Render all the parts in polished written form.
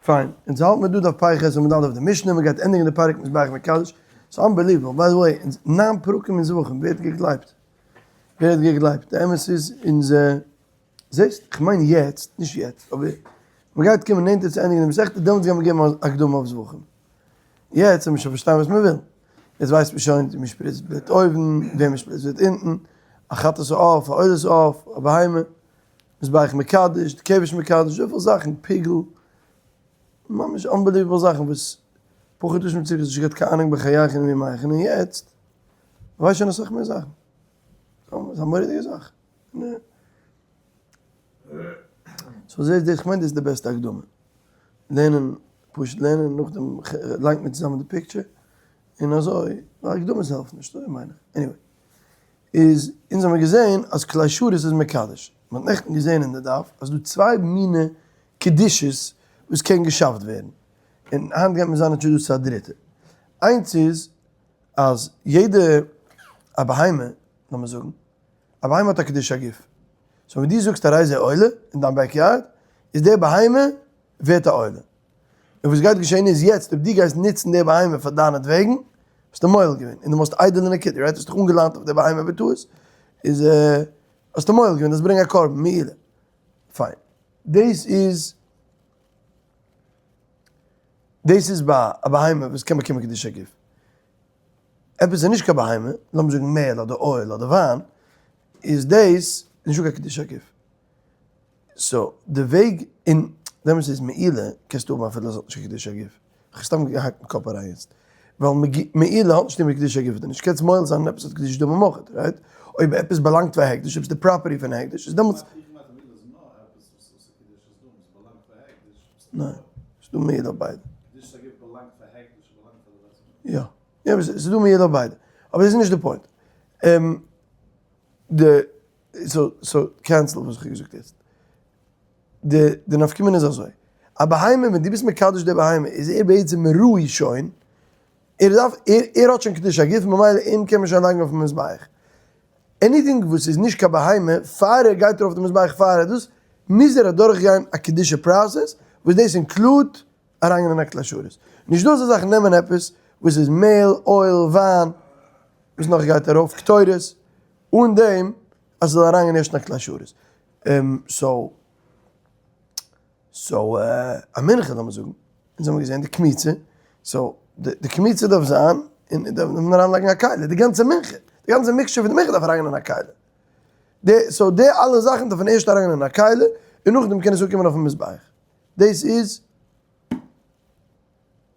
פיין, אונז האלט מיר דא דף פ"ח עמוד א' די משנה, מען גייט ענדיגן די פרק מזבח מקדש, ס'איז unbelievable, by the way, אונז ניין פרקים אין זבחים, ווער האט געגלייבט? ווער האט געגלייבט? די אמת איז אונז, זעסט? כ'מיין יעצט, נישט יעצט, אבער מען גייט קומען נענטער צו ענדיגן די מסכתא, דעמאלטס גייט מען געבן א הקדמה אויף זבחים. יעצט האט מען שוין פארשטאנען וואס מען וויל. יעצט ווייסט מען שוין ווי מען שפריצט בלוט אויבן, ווען מען שפריצט בלוט אונטן, א חטאת העוף, א עולת העוף, א בהמה. מזבח מקדש, די כבש מקדש, אזויפיל זאכן, פיגול, ממש unbelievable זאכן וואס פאר חדשים צוריק האסטו נישט געהאט קיין אהנונג בחייכון וביומיכון און יעצט ווייסט שוין אסאך מער זאכן. ס'איז א מורא'דיגע זאך. so זעהסט דאס, כ'מיין דאס איז די בעסטע הקדמה. לערנען, פשוט לערנען, נאכדעם לייגט מען צוזאמען די picture, און אזוי, ווייל הקדמות העלפן נישט, אזוי מיין איך. anyway. איז אונז האמיר געזען אז כלי שרת איז מקדש, מען האט נעכטן געזען אין די דף אז דא צוויי מיני קדושות וואס קען געשאפט ווערן, און היינט גייט מען זיין introduced צו א דריטע, איינס איז אז יעדע א בהמה, לאמיר זאגן, א בהמה האט א קדוש הגוף, so ווען דו זאגסט הרי זה עולה אין דיין backyard, איז די בהמה ווערט א עולה. און וואס גייט געשען איז יעצט אויב דו גייסט נוצן די בהמה פאר דיינעטוועגן, האסטו מועל געווען, און דו מוזט איידעלע נקודה, right? האסט דיך אנגעליינט אויף די בהמה בטעות, איז האסטו מועל געווען, דארפסט ברענגען א קרבן, מעילה. פיין. דאס איז, דאס איז ביי א בהמה וואס קען באקומען קדושת הגוף. עפעס איז נישט קיין בהמה, לאמיר זאגן מעל אדער oil אדער וויין, איז דאס נישטא קיין קדושת הגוף. so די וועג אין דעמאלטס איז מעילה קענסטו האבן אפילו עס האט נישט קיין קדושת הגוף. כ'האב סתם געהאקט מיט קאפ אריין יעצט. ווייל מעילה האט נישט מיט קדושת הגוף אדער נישט. קענסט מועל זיין אין עפעס האט קדושת דמים אויך, right? אויב עפעס באלאנגט פאר הקדש, אויב ס'איז די property פון הקדש, איז דעמאלטס. ניין. ס'דא מעילה אויף ביידע. יא. יא, ס'דא מעילה אויף ביידע. אבער דאס איז נישט די point. די so so cancel וואס איך האב געזאגט יעצט. די די נפקא מינה איז אזוי. א בהמה ווען דו ביסט מקדש די בהמה איז ער בעצם ראוי שוין, ער דארף ער ער האט שוין קדושת הגוף ממילא אים קען מען שוין לייגן אויפן מזבח. anything וואס איז נישט קיין בהמה פאר ער גייט ארויף די מזבח פאר ער דאס מוז ער אדורך גיין א קדושה process וואס דאס include אריינגיין אין א כלי שרת. נישט דא אזא זאך נעמען עפעס וואס איז מעהל, oil, וויין, וואס נאך גייט ארויף, קטורת, אן דעם אז ס'זאל אריינגיין ערשט אין א כלי שרת. so, so א מנחה לאמיר זאגן, אונז האמיר געזען די קמיצה, so די קמיצה דארף זיין, און דארף מען אריינלייגן א כלי, די גאנצע מנחה, די גאנצע mixture פון די מנחה דארף אריינגיין אין א כלי. די, so די אלע זאכן דארפן ערשט אריינגיין אין א כלי, און נאכדעם קען עס אנקומען אויפן מזבח. דאס איז,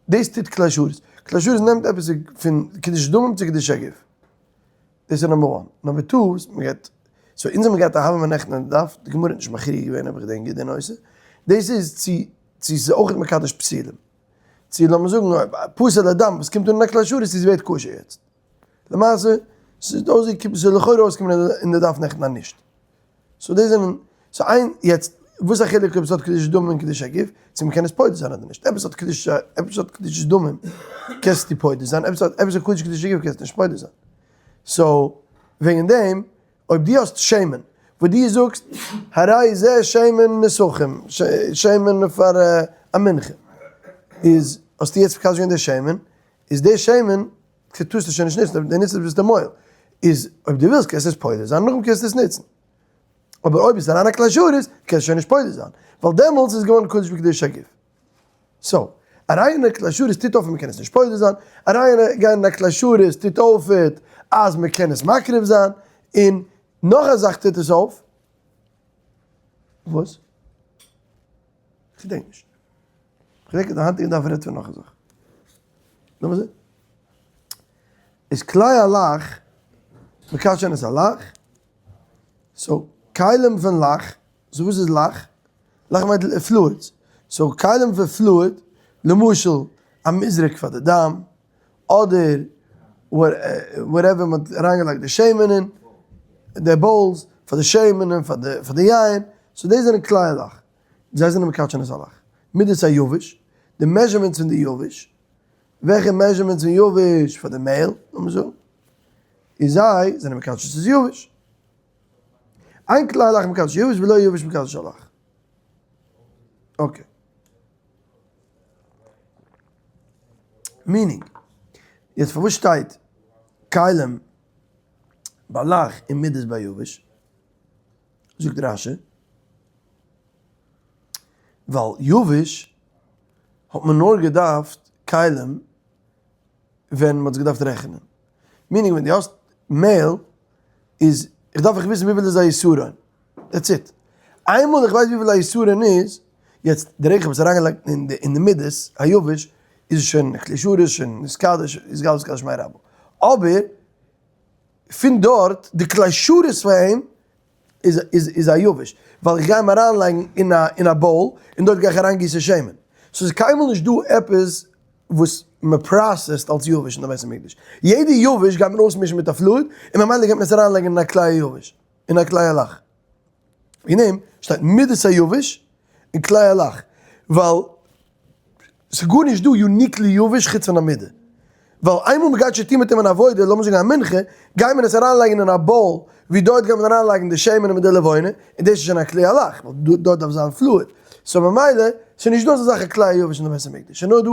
דאס טוט כלי שרת. כלי שרת נעמט עפעס פון קדושת דמים צו קדושת הגוף. דאס איז number one. number two, וואס מען גייט, so אונז האבן געהאט א הוה אמינא נעכטן אין די דף, די גמרא האט נישט מכריע געווען אויב איך געדענק גוט די נושא, דאס איז צו צו ס'איז אויך מקדש פסולים. צו לאמיר זאגן פסול'ע דם וואס קומט אן אין א כלי שרת איז ווערט כשר יעצט. למעשה, ס'איז אויסגעקומען, ס'איז לכאורה אויסגעקומען אין די דף נעכטן אז נישט. so דאס זענען, so איין, יעצט, וואס א חילוק אויב ס'האט קדושת דמים און קדושת הגוף, צו מ'קען עס פודה זיין אדער נישט. עפעס האט קדושת, עפעס האט קדושת דמים קענסטו פודה זיין, עפעס האט, עפעס האט קדושת קדושת הגוף קענסטו נישט פודה זיין. so, וועגן דעם, אויב דו האסט שמן, וואס דו זאגסט, הרי זה שמן נסכים, שמן פאר א מנחה, איז, האסטו יעצט מקדש געווען די שמן, איז די שמן, טארסט עס שוין נישט נוצן, אויב דו נוצט עס ביסטו מועל, איז אויב דו ווילסט קענסטו עס פודה זיין, נאכדעם קענסטו עס נוצן. אבער אויב איז אריין א כלי שרת, קענסטו שוין נישט פודה זיין, ווייל דעמאלטס איז געווארן קדוש בקדושת הגוף. so, אריין אין א כלי שרת טוט אויף אז מ'קען עס נישט פודה זיין, אריין גיין אין א כלי שרת טוט אויף אז מ'קען עס מקריב זיין, און נאך א זאך טוט עס אויף, וואס? כ'געדענק נישט. כ'געדענק אז די היינטיגע דף רעדט פון נאך א זאך. לאמיר זען. איז כלי הלח, מקדשין את הלח, so כלים פון לח, so וואס איז לח? לח מיינט fluids, so כלים פון fluid, למשל א מזרק פאר די דם, אדער whatever מען האט אריינגעלייגט די שמן אין, די bowls פאר די שמן און פאר די יין, so דאס זענען כלי הלח, זיי זענען מקדשין את הלח. מידת היבש, די measurements פון די יבש, וועלכע measurements פון יבש פאר די מעהל, לאמיר זאגן, איז זיי זענען מקדש את היבש. אין כלי הלח מקדש יבש ולא יבש מקדש הלח. okay. Meaning, יעצט פארוואס שטייט כלים בלח און מידות ביבש? זאגט רש"י, ווייל יבש האט מען נאר געדארפט כלים ווען מען האט זיך געדארפט רעכענען. Meaning ווען דו האסט מעהל איז איך דארף איך וויסן וויפיל איז א עשרון. That's it. איינמאל איך ווייס וויפיל א עשרון איז, יעצט די רגע איך האב עס אריינגעלייגט אין די אין די מידות היבש, איז עס שוין כלי שרת, שוין נתקדש, איז גאלד נתקדש שמיה רבא. אבער פון דארט די כלי שרת פאר אים איז איז איז א יבש, ווייל איך גיי אים אריינלייגן אין א אין א bowl און דארט גיי איך אריינגיסן שמן. ס'איז קיינמאל נישט דא עפעס וואס מען process ט אלס יבש אין די בית המקדש. יעדע יבש גייט מען אויסמישן מיט א fluid און ממילא גייט מען עס אריינלייגן אין א כלי היבש, אין א כלי הלח. וועגן דעם שטייט מידת היבש און כלי הלח, ווייל ס'איז גארנישט דא uniquely יבש חוץ פון א מידה. ווייל איינמאל מ'גייט שוין טון מיט אים אן עבודה, לאמיר זאגן א מנחה, גייט מען עס אריינלייגן אין א bowl, ווי דארט גייט מען אריינלייגן די שמן מיט די לבונה, און דאס איז שוין א כלי הלח, ווייל דארט דארף זיין fluid. So ממילא, ס'איז נישט דא אזא זאך א כלי היבש אין די בית המקדש, ס'איז נאר דא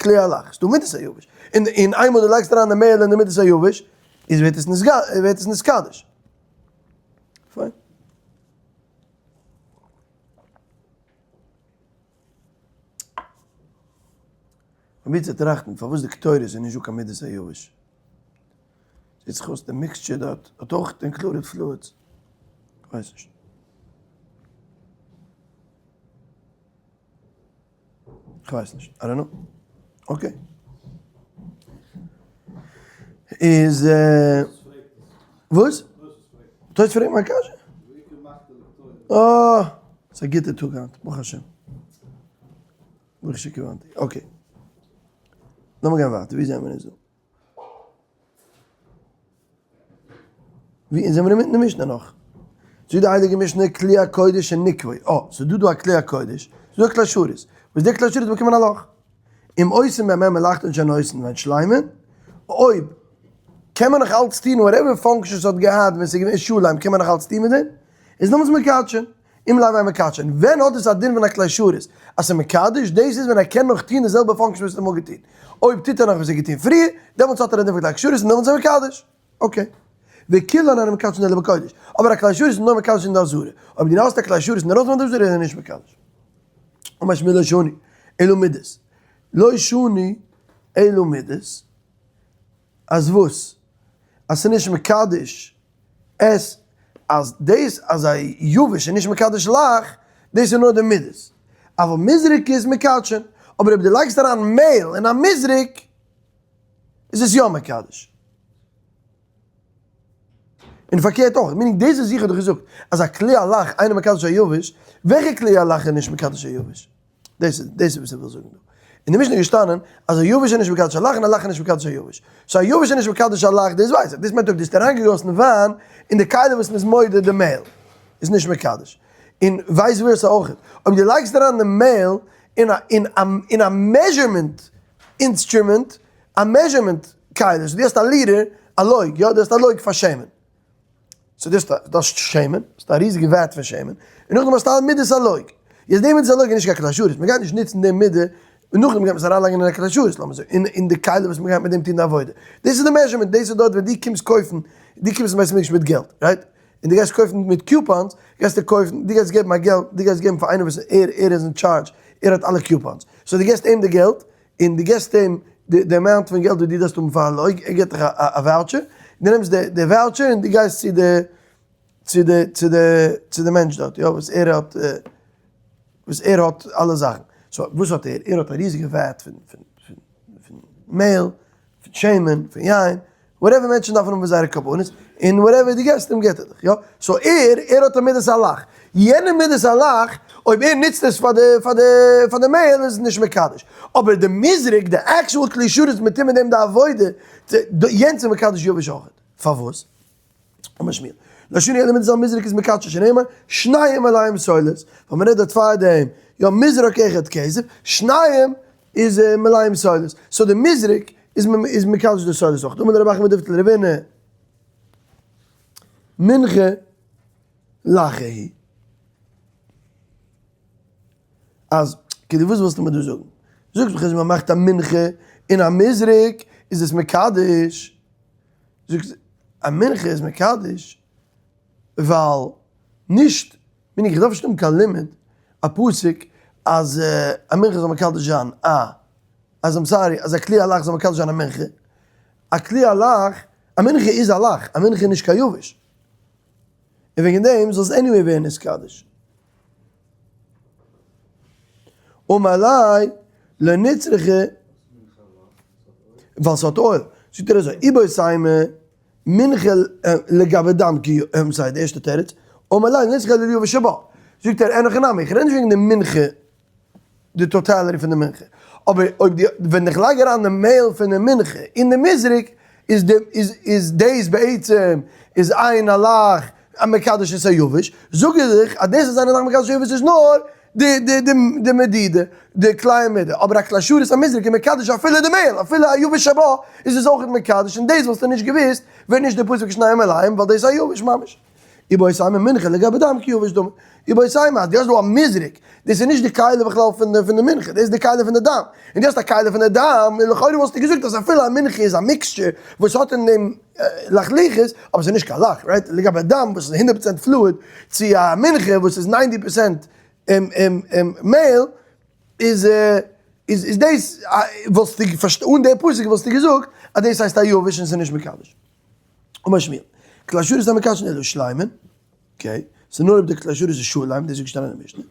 כלי הלח, ס'איז דא מידת היבש. און און איינמאל דו לייגסט אריין די מעהל אין די מידת היבש, איז ווערט עס ווערט עס נתקדש. פיין. פרוביר צו טראכטן פארוואס די קטורת איז נישט דא קיין מידת היבש. זעט זיך אויס די mixture דארט האט אויך included fluids. כ'ווייס נישט. כ'ווייס נישט. I don't know. Okay. איז וואס? תוס' פרעגט מיין קשיא? אה! ס'איז א גוטע טאג היינט, ברוך השם. ברוך שכיוונתי. Okay. לאמיר גיין ווייטער, ווי זענען מיר אונז דא? ווי אונז זעמיר אינמיטן די משנה נאך. זאגט די הייליגע משנה כלי הקודש שניקבו. אה, ס'איז דא דא א כלי הקודש, ס'איז דא א כלי שרת. וואס די כלי שרת האט באקומען א לאך. אם עושין בהם מלאכתן שאין עושין בהן שלימה, אויב קען מען נאך אלץ טון whatever function ס'האט געהאט ווען ס'איז געווען שלם קען מען נאך אלץ טון מיט דעם, איז דעמאלטס מקדשין. אם לאו אין מקדשין. ווען האט עס א דין פון א כלי שרת אז ס'איז מקדש? דאס איז ווען ער קען נאך טון די זעלבע function וואס ער האט אמאל געטון. אויב טוט ער נאך וואס ער האט געטון פריער, דעמאלטס האט ער א דין פון כלי שרת און דעמאלטס איז ער מקדש. Okay. וכולן אינן מקדשין אלא בקודש. אבער א כלי שרת איז נאר מקדש אין די עזרה. אויב דו האסט א כלי שרת אינדערויסן פון די עזרה איז ער נישט מקדש. אמר שמואל לא שנו אלא מידות. לא שנו אלא מידות. אז וואס? אז ס'איז נישט מקדש עס אז דאס אז א יבש איז נישט מקדש לח, דאס איז נאר די מידות. אבל מזרק איז מקדשין. אבער אויב דו לייגסט אריין מעהל אין א מזרק איז עס יא מקדש. און פארקערט אויך, meaning דאס וואס איך האב דיר געזאגט אז א כלי הלח אינו מקדש היבש, וועלכע כלי הלח איז נישט מקדש היבש? דאס איז דאס איז וואס ער וויל זאגן דא. אין די משנה איז געשטאנען אז א יבש איז נישט מקדש הלח און א לח איז נישט מקדש היבש. So א יבש איז נישט מקדש הלח דאס ווייס איך. דאס מיינט אויב דו האסט אריינגעגאסן וויין אין די כלי וואס מ'איז מודה די מעהל איז נישט מקדש. און vice versa אויך. אויב דו לייגסט אריין די מעהל אין א אין א אין א measurement instrument, א measurement כלי, so דו האסט א ליטער, א לוג, יא דו האסט א לוג פאר שמן. So דו האסט דו האסט שמן, האסט א ריזיגע vat פון שמן, און נאכדעם האסטו א מידת הלוג. יעצט די מידת הלוג איז נישט קיין כלי שרת, מ'גייט נישט נוצן די מידה, און נאכדעם גייט מען עס אריינלייגן אין א כלי שרת, לאמיר זאגן, אין די כלי וואס מ'גייט מיט דעם טון די עבודה. דאס איז די measurement, דאס איז דארט ווען דו קומסט קויפן, דו קומסט אין בית המקדש מיט געלט, right? און דו גייסט קויפן מיט coupons, גייסטו קויפן, דו גייסט געבן א געלט, דו גייסט געבן פאר איינער וואס ער ער איז אין טשארדזש, ער האט אלע coupons. So דו געבסט אים די געלט, און דו געבסט אים די amount פון געלט וואס דו דארפסט האבן פאר א לוג, ער געבט דיך א voucher, דו נעמסט די voucher און דו גייסט צו די צו די צו די צו די מענטש דארט, יא, וואס ער האט וואס ער האט אלע זאכן. So וואס האט ער? ער האט א ריזיגע vat פון פון פון מעהל, פון שמן, פון יין, whatever מענטשן דארפן האבן פאר זייערע קרבנות, און whatever דו געבסט אים געבט ער דיך, יא? So ער, ער האט א מידת הלח. יענע מידת הלח, אויב ער נוצט עס פאר די, פאר די, פאר די מעהל איז עס נישט מקדש. אבער די מזרק, די actual כלי שרת מיט טוהן מיט דעם די עבודה, יענץ איז מקדש יבש אויכעט. פארוואס? אמר שמואל, לא שנו אלא מידת המזרק איז מקדש שנאמר, שניהם מלאים סולת, ווייל מען רעדט דארט פאר דעם, יא מזרק אחד כסף, שניהם איז מלאים סולת, so די מזרק איז איז מקדש די סולת אויך, אמר רב אחא מדפתי לרבינא, מנחה לחה היא. אז, כאילו וואס ווילסטו מיר דא זאגן? זאגסט דאך אז מען מאכט א מנחה און א מזרק איז עס מקדש. זאגסט א מנחה איז מקדש ווייל נישט, meaning איך דארף נישט האבן קיין לימוד א פסוק אז א מנחה זאל מקדש זיין א אז I'm sorry אז א כלי הלח זאל מקדש זיין א מנחה, א כלי הלח, א מנחה איז א לח, א מנחה איז נישט קיין יבש, און וועגן דעם זאל עס anyway ווערן נתקדש. אמר ליה לא נצרכא ווייל ס'האט אויל, זאגט ער אזוי, איבעית אימא מנחה לגבי דם כי I'm sorry די ערשטע תירוץ, אמר ליה לא נצרכא אלא ליבש שבה, זאגט ער אין הכי נמי, איך רעד נישט וועגן די מנחה די totality פון די מנחה, אבער אויב די ווען איך לייג אריין די מעהל פון די מנחה אין די מזרק איז די איז איז דאס בעצם איז איין הלך א מקדש את היבש, זאג איך דיך אז דאס אז איין הלך מקדש היבש איז נאר די די די די מדידה די כלי המידה, אבער א כלי שרת א מזרק איז מקדש אפילו די מעהל אפילו א יבש שבה איז עס אויך מקדש און דאס וואלסטו נישט געוואוסט ווען נישט די פסוק שניהם מלאים ווייל דאס איז א יבש ממש. איבעית אימא מנחה לגבי דם כיבש דמי. איבעית אימא אז דו האסט דא א מזרק, דאס איז נישט די כלי בכלל פון די פון די מנחה, דאס איז די כלי פון די דם, און דו האסט א כלי פון די דם, און לכאורה וואלסטו געזאגט אז אפילו א מנחה איז א mixture וואס האט אין דעם לחלוחית, אבער ס'איז נישט קיין לח, right? לגבי דם וואס איז הונדערט פראצענט fluid, צו א מנחה וואס איז ninety percent מעהל, איז איז דאס וואלסטו אן די פסוק וואלסטו געזאגט אז דאס הייסט א יבש און ס'איז נישט מקדש. אמר שמואל, כלי שרת אין מקדשין אלא שלימין, okay, ס'איז נאר אויב די כלי שרת איז שלם, דאס איז געשטאנען אין משנה,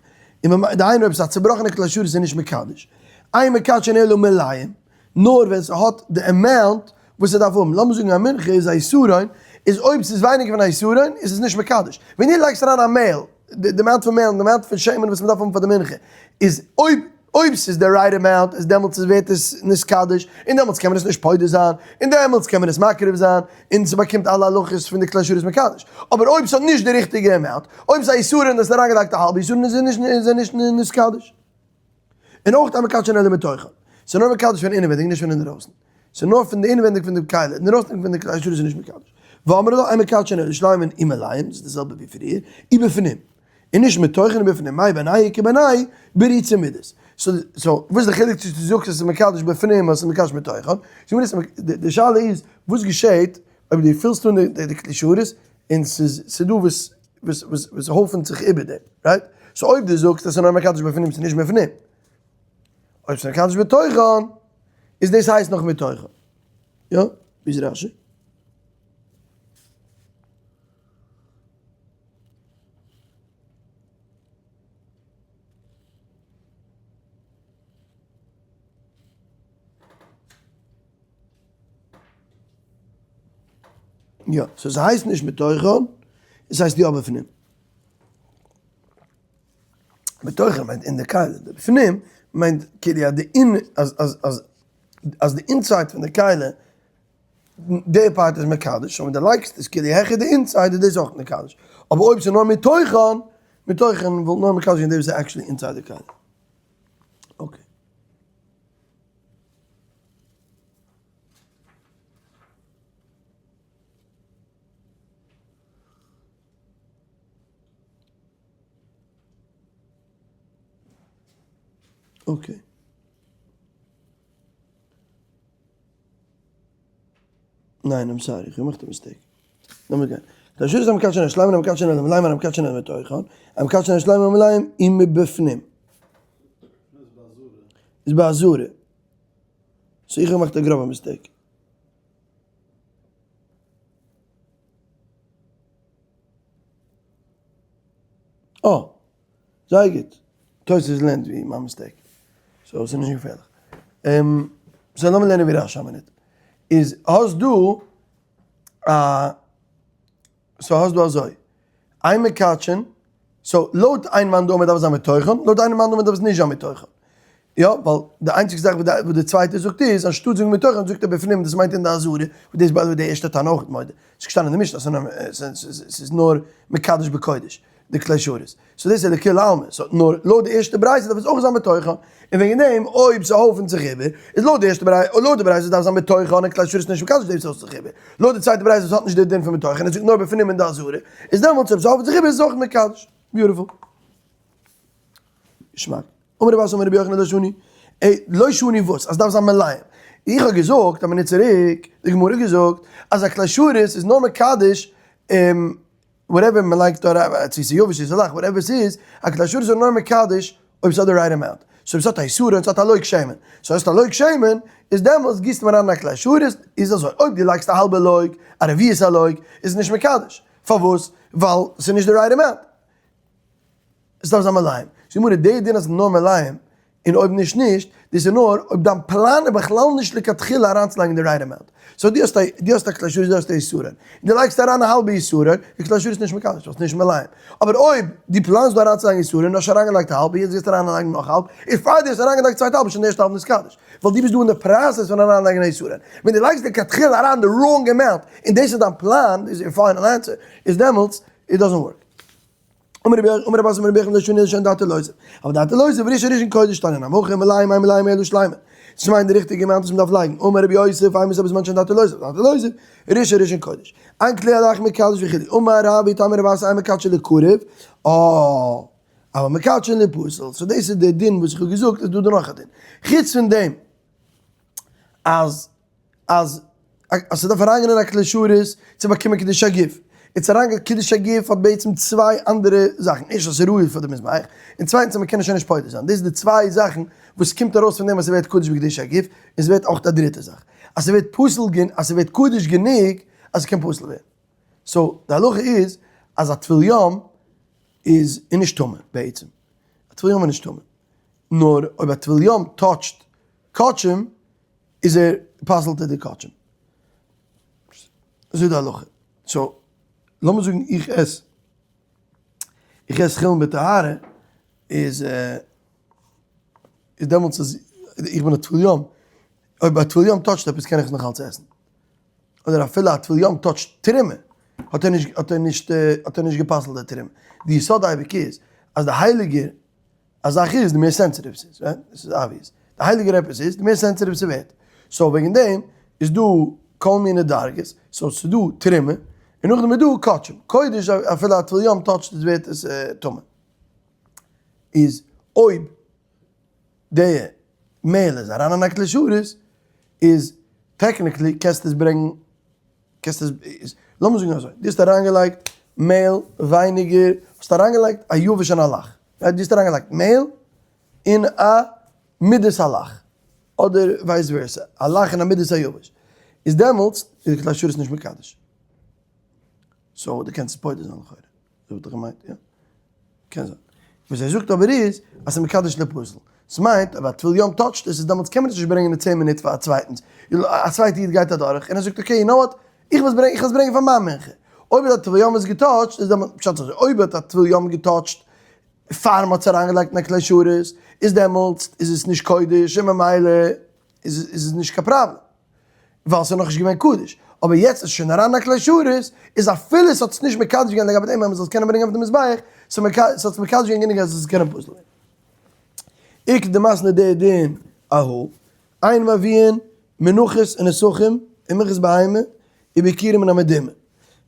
און ממ דהיינו אויב ס'איז א צובראכענע כלי שרת איז נישט מקדש, אין מקדשין אלא מלאים, נאר ווען ס'האט די amount וואס ס'דארף האבן, לאמיר זאגן א מנחה איז א עשרון, איז אויב ס'איז ווייניגער פון א עשרון איז עס נישט מקדש, ווען דו לייגסט אריין א מעהל, די amount פון מעהל און די amount פון שמן וואס מ'דארף האבן פאר די מנחה, איז אויב. אויב ס'איז די right amount איז דעמאלטס איז ווערט עס נתקדש, און דעמאלטס קען מען עס נישט פודה זיין, און דעמאלטס קען מען עס מקריב זיין, און ס'באקומט אלע הלכות פון די כלי שרת מקדש. אבער אויב ס'האט נישט די ריכטיגע amount, אויב ס'איז א עשרון און האסט אריינגעלייגט א האלבע עשרון איז ער נישט איז ער נישט נתקדש. און אויך אין מקדשין אלא מתוכן. ס'איז נאר מקדש פון אינעווענדיג נישט פון אינדערויסן. ס'איז נאר פון די אינעווענדיג פון די כלי, אינדערויסן פון די כלי שרת איז נישט מקדש. ואמרי לה אין מקדשין אלא שלימין ומלאין, ס'איז די זעלבע ווי פריער, ובפנים. און נישט מתוכן ובפנים, מאי בינייהו כבינייהו בריצוי מידות. so וואס איז די חילוק צו דו זאגסט עס איז מקדש בפנים אדער עס איז מקדש מתוכן? די שאלה איז וואס געשעהט אויב דו פילסט אן די כלי שרת און ס'איז ס'דא וואס וואס וואס הויפענט זיך איבער דעם, right? so אויב דו זאגסט אז ס'איז נאר מקדש בפנים ס'איז נישט בפנים. אויב ס'איז מקדש בתוכן איז דאס הייסט נאך מתוכן. יא? ווי איז רשי? יא, so ס'הייסט נישט מתוכן, עס הייסט יא בפנים. מתוכן מיינט אין די כלי, די בפנים מיינט כאילו אז די אין אז אז אז אז די inside פון די כלי די part איז מקדש, און ווען די לייגסט עס כאילו העכער די inside איז דאס אויך מקדש, אבער אויב ס'איז נאר מתוכן, מתוכן וואלט נאר מקדש געווען די וואס איז actually inside די כלי. okay. Okay. ניין I'm sorry, איך האב געמאכט א mistake. לאמיר גיין. כלי שרת המקדשין השלימין המקדשין אלא מלאים המקדשין אלא מתוכן, המקדשין השלימין המלאים ומבפנים. איז בעזרה. so איך האב געמאכט א גראבע mistake. אה! זייער גוט. תוס' לערנט ווי מיין mistake. so ס'איז נישט געפערליך. so לאמיר לערנען ווי רש"י א מינוט. איז האסט דא א so האסט דא אזוי. אין מקדשין, so לויט איין מאן דאמר דארף עס זיין מתוכן, לויט איין מאן דאמר דארף עס נישט זיין מתוכן. יא, ווייל די איינציגסטע זאך וואס די צווייטע זאגט איז, אנשטאט זאגן מתוכן זאגט ער בפנים, דאס מיינט אין די עזרה, וואס דאס איז by the way די ערשטע תנא אויך מודה. ס'איז געשטאנען אין די משנה אז ס'איז נאר מקדש בקודש. די כלי שרת. so דאס איז לכולי עלמא. so נאר לויט די ערשטע ברייתא דארף עס אויך זיין מתוכן. און וועגן דעם אויב ס'הויפנט זיך איבער, איז לויט די ערשטע ברייתא, לויט די ברייתא דארף זיין מתוכן און כלי שרת נישט מקדש דאס הויפט זיך איבער. לויט די צווייטע ברייתא וואס האט נישט די דין פון מתוכן, עס זאגט נאר בפנים אין די עזרה, איז דעמאלטס אויב ס'הויפנט זיך איבער איז עס אויך מקדש. beautiful. געשמאק. אמר רב אסי אמר רבי יוחנן לא שנו. לא שנו וואס? אז דארף זיין מלאים. איך האב געזאגט א מינוט צוריק, די גמרא האט געזאגט אז א כלי שרת איז נאר מקדש whatever מען לייגט דא אריין, צו ס'איז יבש צו ס'איז לח, whatever ס'איז, א כלי שרת איז נאר מקדש אויב ס'האט די right amount. so אויב ס'האט א עיסורא און ס'האט א לוג שמן, so האסט א לוג שמן, איז דעמאלטס גיסט מען אריין א כלי שרת, איז אזוי, אויב דו לייגסט א האלבע לוג, א רביעית הלוג, איז נישט מקדש. פארוואס? ווייל ס'איז נישט די right amount. עס דארף זיין מלאים. זאגט גמרא, די דין אז ס'איז נאר מלאים, און אויב נישט נישט, דאס איז נאר אויב דיין פלאן איז בכלל נישט לכתחילה אריינצולייגן די right amount. so דו האסט א דו האסט א כלי שרת דו האסט א עיסורא, און דו לייגסט אריין א האלבע עיסורא, איז כלי שרת נישט מקדש, ווייל ס'איז נישט מלאים. אבער אויב דו פלאנסט דא אריינצולייגן עיסורא און האסט שוין אריינגעלייגט א האלב, און יעצט גייסטו אריינלייגן נאך האלב, איז פאר דו האסט אריינגעלייגט צווייטע האלב איז שוין די ערשטע האלב נתקדש, ווייל דו ביסט דא אין די process פון אריינלייגן א עיסורא. ווען דו לייגסט לכתחילה אריין די wrong amount, און דאס איז דיין פלאן, דאס איז your final answer, איז דעמאלטס it doesn't work. אמר רבי אמר רבי אסי אמר רבי יוחנן לא שנו אלא שאין דעתו לעזוב, אבל דעתו לעזוב ריש הראשון קודש תנין המכין מלאים אין מלאים אלא שלימים, דאס מיינט די ריכטיגע amount וואס מ'דארף לייגן, אמר רבי יוסף אימתי בזמן שאין דעתו לעזוב, דעתו לעזוב, ריש הראשון קודש, אין כלי הלח מקדש וכו', אמר רב איתמר רב אסי אין מקדשין לקרוב, אה, אבל מקדשין לפסול, so דאס איז די דין וואס איך האב געזאגט איז דא דא נאך א דין, חוץ פון דעם אז אז אז ס'דארף אריינגיין אין א כלי שרת צו באקומען קידוש הגוף. יעצט אריינגיין קידוש הגוף האט בעצם צוויי אנדערע זאכן, ערשטנס אז ס'איז ראוי פאר די מזבח, און צווייטנס אז מ'קען עס שוין נישט פודה זיין. דאס איז די צוויי זאכן וואס קומט ארויס פון דעם אז ס'ווערט קדוש בקדוש הגוף, און ס'ווערט אויך א דריטע זאך, אז ס'ווערט פסול אז ס'ווערט קדוש גענוג אז ס'קען פסול ווערן. so די הלכה איז אז א טבול יום איז נישט טמא בעצם. א טבול יום איז נישט טמא. נאר אויב א טבול יום touch ט קדשים איז ער פסל'ט ער די קדשים. אזוי די הלכה. so לאמיר זאגן איך עס איך עס חולין בטהרה איז איז דעמאלטס איז איך בין א טבול יום, אויב א טבול יום touch ט עפעס קען איך עס נאך אלץ עסן. אדער אפילו א טבול יום touch ט תרומה האט ער נישט האט ער נישט האט ער נישט גע'פסל'ט די תרומה. די יסוד אייביג איז אז די הייליגער א זאך איז די מער sensitive ס'איז, right? דאס איז obvious. די הייליגער עפעס איז, די מער sensitive ס'ווערט. so וועגן דעם איז דא כל מיני דרגות, so ס'איז דא תרומה, און נאכדעם איז דא קדשים. קודש אפילו א טבול יום touch ט עס ווערט עס טמא. איז אויב די מעהל איז אריין אין א כלי שרת, איז technically קענסטו עס ברענגן קענסט עס, לאמיר זאגן אזוי, דו האסט אריינגעלייגט מעהל ווייניגער, האסט אריינגעלייגט א יבש אין א לח, right? דו האסט אריינגעלייגט מעהל אין א מידת הלח, אדער vice versa, א לח אין א מידת היבש, איז דעמאלטס איז די כלי שרת נישט מקדש. so דו קענסט עס פודה זיין לכאורה. אזוי וואלט איך געמיינט, יא. קען זיין. וואס ער זאגט אבער איז אז ס'איז מקדש לפסול. ס'מיינט אויב א טבול יום touch ט עס איז דעמאלטס קען מען עס נישט ברענגען אין צען מינוט פאר א צווייטנס. א צווייטע איד גייט אדורך און ער זאגט okay you know what, איך וועל עס ברענגען, איך וועל עס ברענגען פאר מיין מנחה. אויב האט א טבול יום עס גע touch ט איז דעמאלטס, פשט אזוי, אויב האט א טבול יום גע touch ט פאר מ'האט עס אריינגעלייגט אין א כלי שרת איז דעמאלטס איז עס נישט קודש און ממילא איז עס נישט קיין פראבלעם. ווייל ס'איז נאכנישט געווען קדוש, אבער יעצט איז שוין אריין א כלי שרת, איז אפילו ס'האט עס נישט מקדש געווען לגבי דעם אז מ'זאל עס קענען ברענגען אויף די מזבח, ס'האט עס מקדש געווען גענוג אז עס זאל קענען פסול ווערן. איכא דמתני די דין אהא, אין מביאין מנחות ונסכים און מנחת בהמה וביכורים מן המדומע.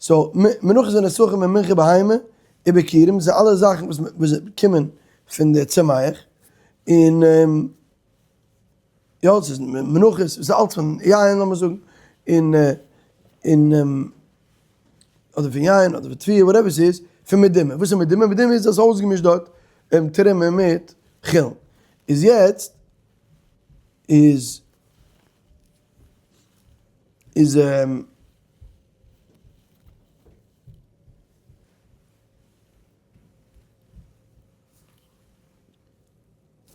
so מנחות ונסכים און מנחה בהמה וביכורים זענען אלע זאכן וואס קומען פון די צומח, און יא ס'איז מנחות, ס'איז אלץ פון יין לאמיר זאגן, און און אדער פון יין אדער פון תבואה whatever ס'איז, פון מדומע, וואס איז מדומע? מדומע איז אז אויסגעמישט דארט תרומה מיט חולין, איז יעצט איז איז.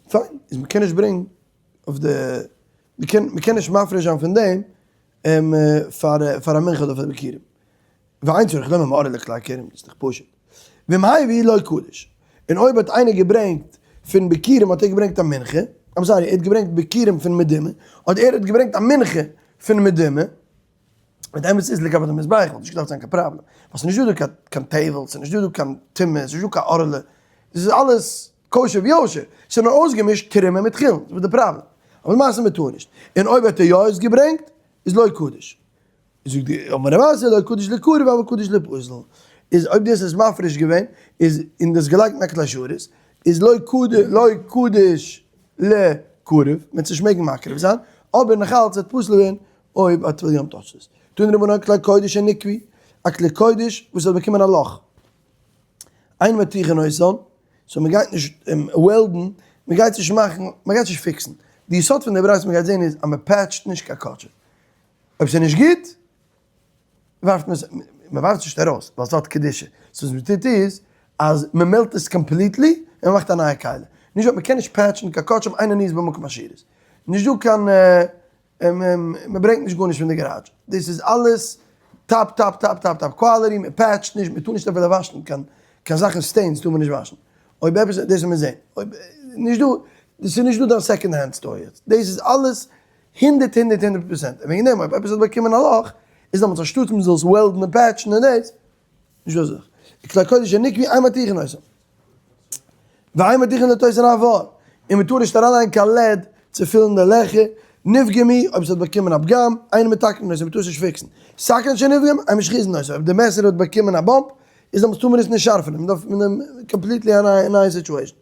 פיין, איז מ'קען נישט ברענגן אויף די, מ'קען מ'קען נישט מפריש זיין פון דעם פאר פאר א מנחה אדער פאר ביכורים. ואין צריך לומר מעורר לכלי כרם, דאס איז דאך פשוט. ואם הביא לא קדוש. און אויב האט איינער געברענגט פון ביכורים האט ער געברענגט א מנחה, I'm sorry, ער האט געברענגט ביכורים פון מדומע, אדער ער האט געברענגט א מנחה פון מדומע, מיט אמת איז לגבי די מזבח וואלט נישט געדארפט זיין קיין פראבלעם, ווייל ס'איז נישט דא דא קיין טבל, ס'איז נישט דא דא קיין טומאה, ס'איז נישט דא קיין ערלה, דאס איז אלעס כשר ויושר, ס'איז נאר אויסגעמישט תרומה מיט חולין, דאס איז די פראבלעם, אבער למעשה מ'טאר נישט, און אויב האט ער יא עס געברענגט איז לא קדוש, זאגט די אמר רב אסי לא קדוש לקרוב אבל קדוש לפסול, איז אויב דו האסט עס מפריש געווען איז און דו האסט געלייגט אין א כלי שרת איז לא קדוש לא קדוש ל. קרב, מ'וועט עס נישט מעגן מקריב זיין, אבער נאכאלץ וועט פסול ווערן אויב א טבול יום touch ט עס. תנו רבנן כלי קודש שנקבו, א כלי קודש וואס האט באקומען א לאך. אין מתיכין אותן, so מ'גייט נישט weld ן, מ'גייט נישט מאכן, מ'גייט נישט fix ן. די יסוד פון די ברייתא מ'גייט זען איז אז מ'פעטשט נישט קיין קדשים. אויב ס'איז נישט גוט, ווארפט מען עס, מ'ווארפט עס נישט ארויס ווייל ס'האט קדושה. so וואס מ'טוט איז אז מ'מעלדט עס completely און מ'מאכט א נייע כלי. נישט דא, מ'קען נישט patch ן קיין קדשים אינה נהיית במקום השירות. נישט דא קיין מ'ברענגט נישט גארנישט פון די גאראדזש. דאס איז אלעס top top top top top quality, מ'פעטשט נישט, מ'טאר נישט אפילו וואשן קיין קיין זאכן stains טאר מען נישט וואשן. אויב עפעס, דאס וועט מען זען. אויב נישט דא, דאס איז נישט דא דיין second hand store יעצט. דאס איז אלעס הונדערט הונדערט הונדערט פראצענט. און וועגן דעם אויב עפעס האט באקומען א לאך, איז דעמאלטס אנשטאטס מ'זאל עס weld ן און patch ן און דאס, נישט דא זיך. כלי קודש שנקבו אין מתיכין אותן. ואין מטיחין לתותן עפר, און מ'טאר נישט אריינלייגן קיין lead צו פילן די לעכער, נפגמו, אויב ס'האט באקומען א פגם, אין מתקנין אותו, מ'טאר עס נישט fix ן, סכין שנפגם, אין משחיזין אותו, אויב די מעסער האט באקומען א bump, איז דעמאלטס טאר מען עס נישט שארפענען, מ'דארף completely א נייע situation.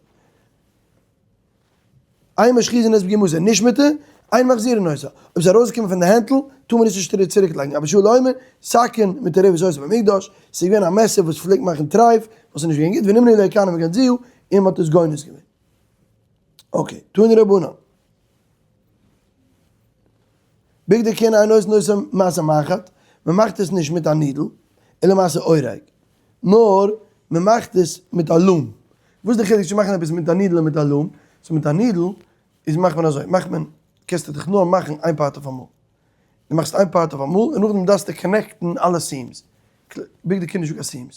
אין משחיזין את פגימתה נשמטה, אין מחזירין אותה, אויב ס'איז ארויסגעקומען פון די הענטל, טאר מען עס נישט צוריק לייגן, רבי ישמעאל אומר, סכין מטורפת היתה במקדש, ס'איז געווען א מעסער וואס פלעגט מאכן טרייף, וואס איז נישט געווען גוט, ונמנעו לכהנים וגנזוה, און מ'האט עס גונז געווען. okay, תנו רבנן. בגדי כהונה אין עושין אותן מעשה מחט, מ'מאכט עס נישט מיט א needle, אלא מעשה אורג. נאר מען מאכט עס מיט א loom. וואס איז די חילוק צו מאכן עפעס מיט א needle און מיט א loom? so מיט א needle איז מאכט מען אזוי, מאכט מען, קענסטו דיך נאר מאכן איין part אויף אמאל. דו מאכסט איין part אויף אמאל און נאכדעם דארפסטו connect ן אלע seams. בגדי כהונה נישטא קיין seams.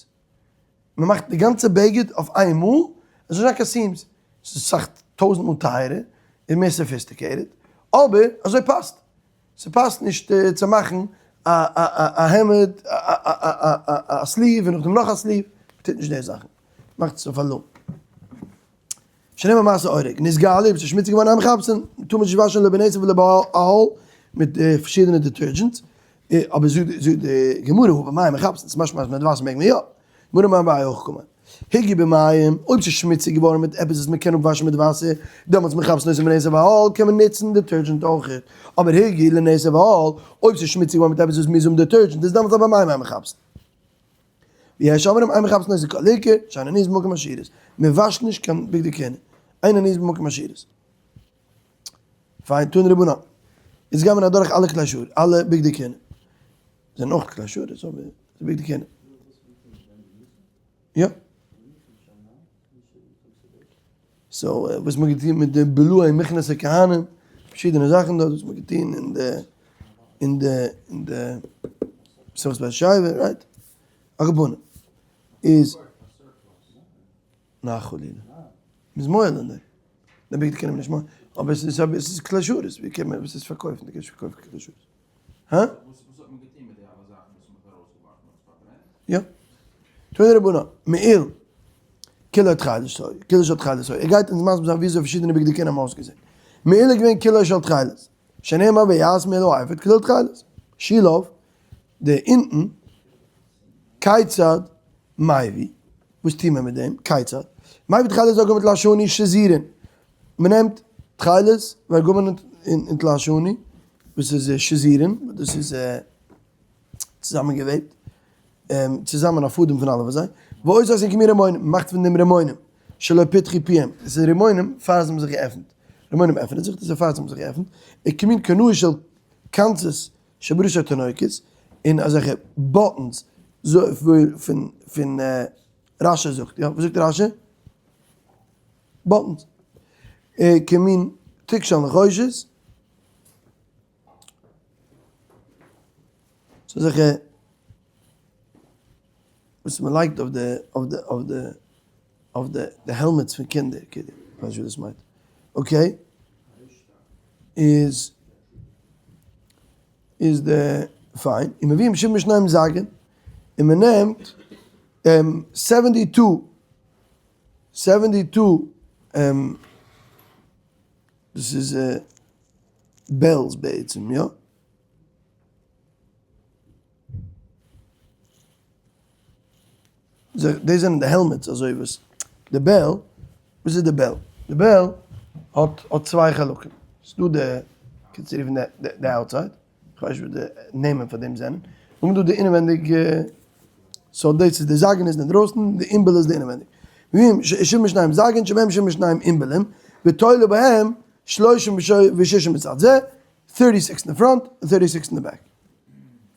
מען מאכט די גאנצע בגד אויף איין מאל, עס איז נישטא קיין seams. עס איז אסאך טויזנט מאל טייערער און מער sophisticated, אבער אזוי פאסט. ס'פאסט נישט צו מאכן א העמד, א sleeve און נאכדעם נאך א sleeve, מ'טוט נישט די זאכן, מ'מאכט עס אויף א loom. שנאמר מעשה אורג, נתגלו, אויב ס'איז שמוציג געווארן אין מכבסין, טאר מען נישט וואשן לא בנתר ולא באהל מיט די פארשידענע detergents, אבער זאגט די גמרא הא במים מכבסין, ס'איז משמע אז מיט וואסער מעג מען יא. גמרא אמר אביי הכי קאמר. הגעו במים, אויב ס'איז שמוציג געווארן מיט עפעס וואס מ'קען אפוואשן מיט וואסער, דעמאלטס מכבסין אותו בנתר ואהל קען מען נוצן detergent אויכעט. אבער הגעו לנתר ואהל, אויב ס'איז שמוציג געווארן מיט עפעס וואס מוז האבן detergent, איז דעמאלטס אבער במים אין מכבסין. ויש אומרים אין מכבסין אותו כל עיקר, שאינה נראית במקום השירות. מ'וואשט נישט קיין בגדי כהונה. אינה נראית במקום השירות. פיין, תנו רבנן. יעצט גייען מיר אדורך אלע כלי שרת, אלע בגדי כהונה. זענען אויך כלי שרת, אבער די בגדי כהונה. יא. so וואס מ'האט געטון מיט די בלועי מכנסי כהנים, פארשידענע זאכן דארט וואס מ'האט געטון אין די אין די אין די שמחת בית השואבה, right? על כל פנים איז ניין חלילה. מ'איז מועל אין דעם. די בגדי כהונה נישט מועל. אבער עס איז עס איז כלי שרת, ווי קען מען עס פארקויפן? דו קענסט נישט פארקויפן כלי שרת. הא? וואס האט מען געטון מיט די אלע זאכן וואס מ'האט ארויסגעווארפן? מ'האט עס פארברענט? יא. תנו רבנן, מעיל, כולו תכלת היה, כולו של תכלת היה. ער גייט אונז מסביר זיין וויאזוי פארשידענע בגדי כהונה האבן אויסגעזען. מעיל איז געווען כולו של תכלת. שנאמר ויעש מעיל האפוד כולו תכלת. שיליו, די אונטן, כיצד מביא, וואס טוט מען מיט דעם? כיצד? מביא תכלת וארגמן ותולעת שני שזורין. מ'נעמט תכלת וארגמן און תולעת שני, וואס איז שזורין, דאס איז צוזאמענגעוועבט, צוזאמען א פאדעם פון אלע פון זיי, ועושה אותן כמין רימונים, מ'מאכט פון דעם רימונים, שלא פתחו פיהם, דאס איז רימונים פאר זיי האבן זיך געעפנט, רימונים עפענען זיך, דאס איז פאר זיי האבן זיך געעפנט, וכמין קרנוע של קנצות שבראשי תינוקות, און אזעלכע buttons פון פון רש"י זאגט, יא וואס זאגט רש"י? buttons, כמין תיק של נחושת, ס'איז אזעלכע וואס מ'לייגט אויף די אויף די אויף די אויף די די helmets פון קינדער, כ'ווייס נישט וואס דאס מיינט, okay, איז איז די פיין, און מביאים שבעים ושניים זגין, און מען נעמט seventy two, seventy two, דאס איז bells בעצם, יא? דאס זענען די helmets אזוי וואס די bell, וואס איז די bell? די bell. האט האט צוויי חלקים, ס'דא די, קענסט רופן די די outside, כ'ווייס נישט וואס די נעמען פאר דעם זענען, און דא די אינעווענדיג, so דאס איז די זגין איז אינדרויסן, די עינבל איז די אינעווענדיג. שבעים ושניים זגין שבהם שבעים ושניים עינבלים, ותולה בהם שלושים ושישה מצד זה, 36 אין די front און 36 אין די back.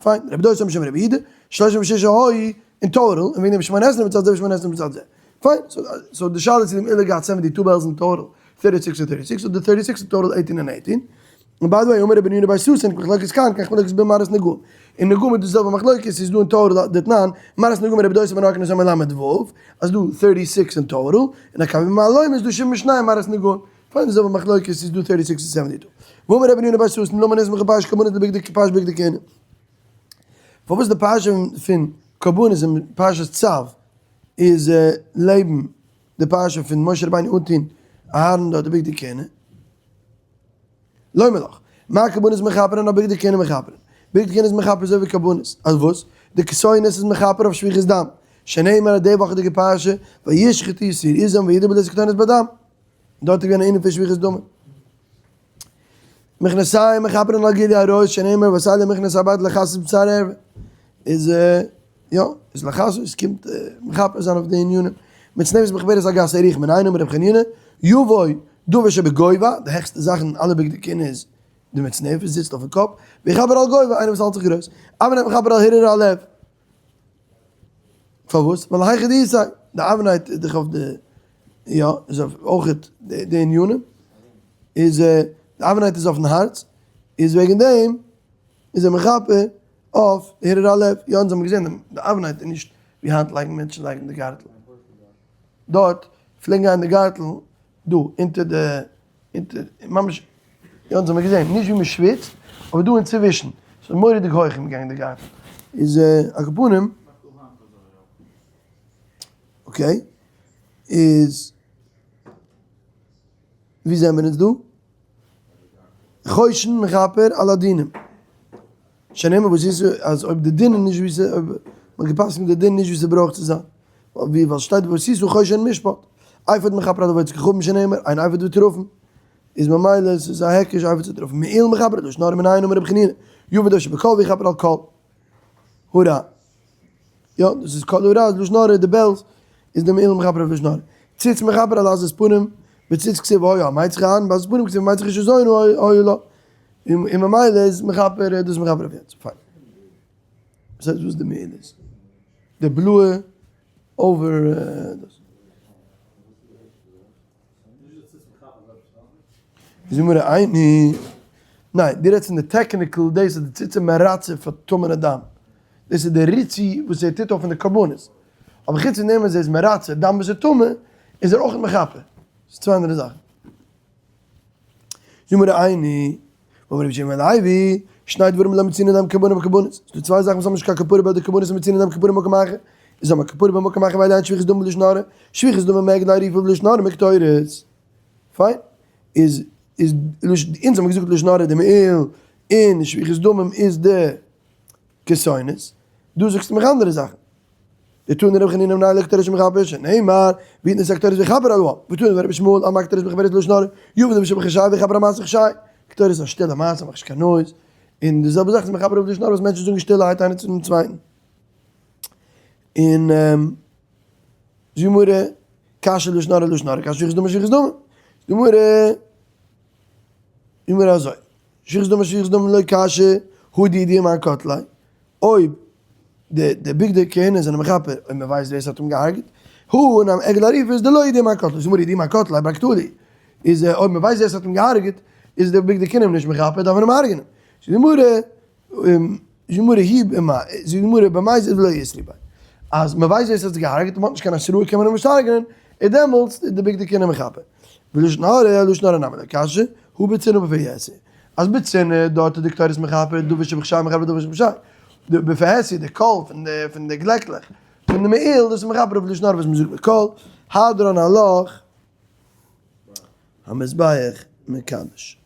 פיין, רבי דוסא משום רבי יהודה, 36 היו אין total, און וועגן דעם שמונה עשרה מצד זה ושמונה עשרה מצד זה. פיין, so די שאלה איז צו דעם עילוי געהאט 72 bells אין total, 36 און 36, אדער 36 אין total 18 און 18. און by the way, אמר רבי בנימין בר סוסין, מחלוקת כאן, כך מחלוקת במראות נגעים. אין נגעים איז די זעלבע מחלוקת, ס'איז דא אין total דתנן, מראות נגעים רבי דוסא בן הרכינס אומר ל"ו, אז דא 36 אין total, און א קו במעלוים איז דא 72 מראות נגעים. פיין די זעלבע מחלוקת איז דא 36 און 72. ואמר רבי בנימין בר סוסין, למה נסמכה פרשת קרבנות לבגדי פרשת בגדי כהונה? פארוואס די פרשה פון קרבנות אין פרשת צו איז לעבן די פרשה פון משה רבינו אנטוהן אהרן דארט די בגדי כהונה? לומר לך, מה קרבנות מכפרין אף בגדי כהונה מכפרין? בגדי כהונה איז מכפר אזוי ווי קרבנות, אז וואס? די כתונת איז מכפר אויף שפיכות דם, שנאמר אז די וואכעדיגע פרשה וישחטו שעיר עזים וידברו את הכתונת בדם, דארט איז געווען א ענין פון שפיכות דמים. מכנסיים מכפרין על גילוי עריות שנאמר ועשה לי מכנס הבד לכסות בשר ערווה. איז יא, איז לכסות, עס קומט מכפר זיין אויף די ענינים. מצנפת מכפרת על גסי רוח מנין אמר רבי חנינא, יבוא דבר שבגובה, די העכסטע זאך אין אלע בגדי כהונה איז די מצנפת, זיצט אויפן קאפ, ויכפר על גובה, איינער וואס האלט זיך גרויס. אבנט מכפר על הרהור הלב. פארוואס? ווייל היכא דאיתיה, די אבנט איז דאך אויף די, יא, איז אויף אויכעט די ענינים, איז די אבנט איז אויפן הארץ, איז וועגן דעם איז ער מכפר אויף הרהור הלב, יא אונז האבן געזען די אבנט איז נישט ווי היינט לייגן מענטשן לייגן די גארטל, דארט פלעגן גיין די גארטל דא אונטער די אונטער ממש יא אונז האבן געזען נישט ווי מען שוויצט אבער דא אינצווישן ס'איז מורא'דיג הויך איז געגאנגען די גארטל איז על כל פנים okay איז ווי זעמער אונז דא? חושן מכפר על הדינים שנאמר וואס איז אז אויב די דין איז נישט ווי ס' אויב מ'האט געפסקנט די דין נישט ווי ס'ברויך צו זיין ווי ווייל שטייט ועשית חושן משפט אפוד מכפר על עבודת כוכבים שנאמר אין אפוד ותרפים איז ממילא ס'איז א היקש אפוד צו תרפים מעיל מכפר לשון הרע מנין אמר רבי חנינא יבא דבר שבקול ויכפר על קול הרע יא דאס איז קול הרע איז לשון הרע די bells איז די מעיל מכפר אויף לשון הרע ציץ מכפר על עזות פנים בציץ כתיב והיה המצח אהרן בעזות פנים כתיב המצח אשה זונה היה לה און ממילא איז מכפר דאס מכפר אויף יענץ פיין וואס הייסט וואס די מעיל איז די בלויע over דאס. איז גמרא איני, ניין, דו רעדסט פון די technical, דאס איז די ציצה מרצה פאר טמא'נע דם, דאס איז די ריצוי וואס ער טוט אויף אין די קרבנות, אבער חוץ פון דעם וואס ער איז מרצה דם וואס איז טמא, איז ער אויך מכפר, ס'איז צוויי אנדערע זאכן. זאג מיר איני, ואמר רבי שמעון בן לוי, שני דברים לא מצינו להם כפרה בקרבנות, ס'איז דא צוויי זאכן וואס האבן נישט קיין כפרה ביי די קרבנות און מצינו להם כפרה במקום אחר, איז אמר כפרה במקום אחר ואלו הן שפיכות דמים ולשון הרע, שפיכות דמים מעגלי עריפה ולשון הרע מקטורת. פיין, איז איז אונז האבן געזאגט לשון הרע די מעיל און שפיכות דמים איז די כתונת, דא זאגסטו מיך אנדערע זאכן. דתני רבי חנינא מנין לקטורת שמכפר שנאמר ויתן את הקטורת ויכפר על העם ותני רבי ישמעאל על מה קטורת מכפרת לשון הרע יבא דבר שבחשאי ויכפר על מעשה חשאי קטורת איז א שטילע מעשה מאך נישט קיין noise און די זעלבע זאך איז מכפר אויף לשון הרע וואס מענטשן זאגן שטילערהייט איינער צום צווייטן און זאגט גמרא קשיא לשון הרע לשון הרע קשיא שפיכות דמים שפיכות דמים גמרא גמרא אזוי שפיכות דמים שפיכות דמים לא קשיא הא דידע מאן קטליה אויב די די בגדי כהונה זענען מכפר אויב מען ווייסט ווער עס האט אים געהארגעט, הא און אן עגלה ערופה איז דלא ידיע מאן קטליה, זאג מיר ידיע מאן קטליה ברקתלי, איז אויב מען ווייסט ווער עס האט אים געהארגעט איז די בגדי כהונה נישט מכפר דארף מען אים הרג'נען, זאגט די גמרא, זאגט די גמרא היא במאי, זאגט די גמרא במזיד ולא איתרעי ביה, אז מען ווייסט ווער עס האט געהארגעט און מען האט נישט קיין התראה קען מען אים נישט הרג'נען, איז דעמאלטס איז די בגדי כהונה מכפר. ולשון הרע, לשון הרע נמי לא קשיא, הא בצנעה ובפרהסיא. אז בצנעה דארט איז די קטורת מכפר, דבר שבחשאי מכפר דבר שבחשאי. די בפרהסיא די קול פון די פון די גלעקלעך פון די מעיל דאס איז מכפר אויף לשון הרע וואס מ'זאגט בקול, הדרן עלך המזבח מקדש.